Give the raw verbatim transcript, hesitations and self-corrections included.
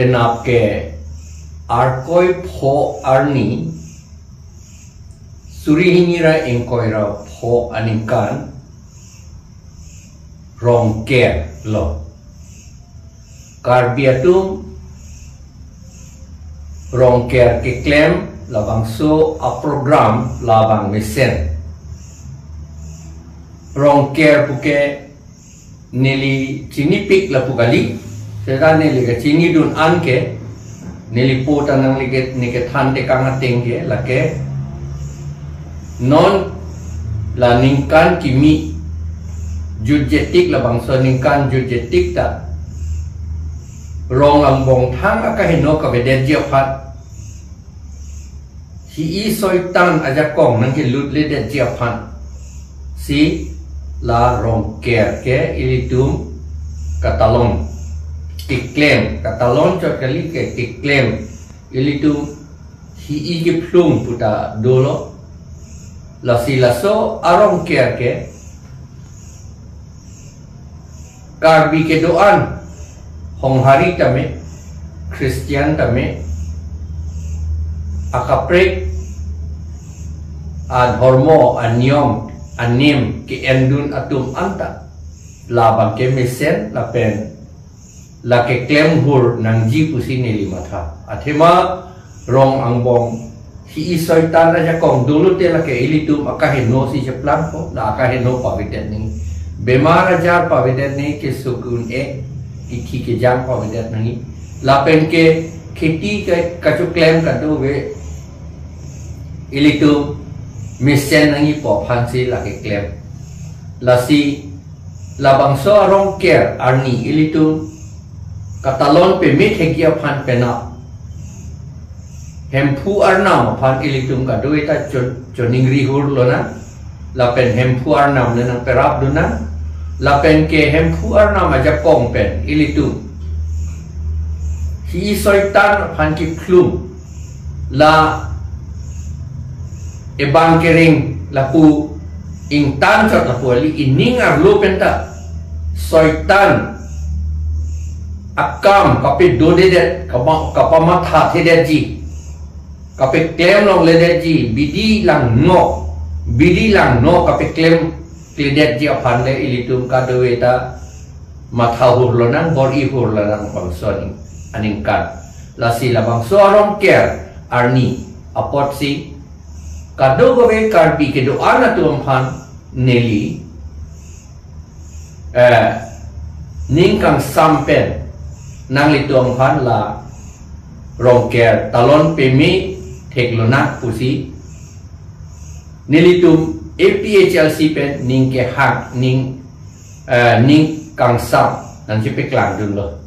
Penap ke Arkoi pho arni, suri hini ra ingkoi ra pho aningkan Rongker lo. Karbi atum Rongker keklem labangso a-program labang mesen. Rongker puke neli chinipik lapu kali, seta neli kachinidun an ke, neli po ta nangli ke, ne kethan tekang ateng ke, lake non la ningkan kimi jutjetik, labangso ningkan jutjetik ta rong angbong thang akaheno kavedetji aphan, hi-i soitan ajakong nangkelut ledetji aphan si la Rongker ke ilitum katalon keklem, katalon chot kali ke keklem, ilitum hi-i kephlung puta dolo. Lasi laso a-Rongker ke Karbi kedo-an, Honghari tame, Christian tame, akaprek adhormo, aniyom, anem ke-endun atum anta labang ke mesen lapen la keklem hur nangji pusi neli matha. Athema rong angbong hi-i soitan ajakong dolo te lake ilitum akaheno si cheplangpo, la akaheno pavedet nangji. Bemar ajar pavedet nangji, kesukun e, kithi kejang pavedet nangji. Lapen ke kheti ke kachoklem kadokave ilitum mesen nangjipo aphan si la keklem. Lasi labangso a-Rongker arni ilitum katalon peme thekji aphan penap Hemphu arnam aphan ilitum kadokave ta chon-, choningri hur lonang, lapen Hemphu arnam le nangperap dunang, lapen ke Hemphu arnam ajakong pen ilitum hi-i soitan aphan kephlung, la ebang kereng lapu ingtan chot lapu kali, ining arlo penta soitan akam kapedodedet, kapa-, kapamatha thedetji, kapeklem longledetji, bidi langno, bidi langno kapeklem kledetji aphan le ilitum kadokave ta matha hur lonang, bor-i hur lonang bangso aning-, aningkan. Lasi labangso a-Rongker arni apotsi kadokave Karbi kedo-an atum aphan neli, eh, ning kangsam pen nanglitum aphan la Rongker talon peme theklonang pusi nelitum A P H L C pen ning kehang, ning, eh, ning kangsam nangchepeklang dunlo.